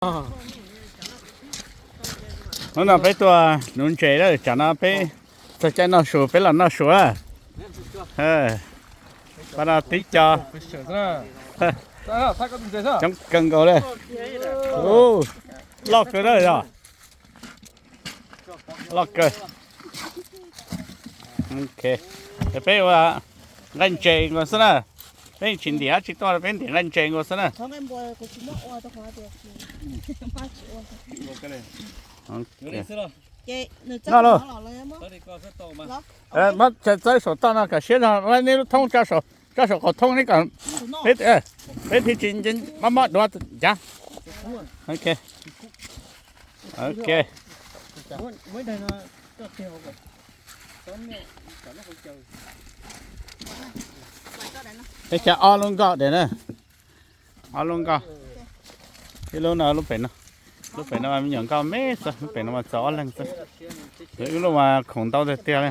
Hnub no peb tuaj nuv ntses lawm, tsam no peb txog caij noj su peb los noj su lawm. Pab no tib co coob kawg nkaus li. Loj kawg na yog. Loj kawg. Ok, peb ua nqaij ntses nkaus xwb na. Peb tsis ntim dab tsi tuaj, peb ntim nqaij ntses nkaus xwb na. Noj lauj. Muab txawb saum toj no kom siab zog, muab nej lub thoob tso saum qaum thoob ne kom peb thiaj tsis mob mob duav ncav. Ok. Ok. Peb xyaw ob lub nkoj diam na. Ob lub nkoj. Ib lub no, lub pem no. Lub pem no me nyuam nkoj me xwb, lub pem no mas txog ob leeg xwb. Ib lub mas khoom ntau tiag tiag li.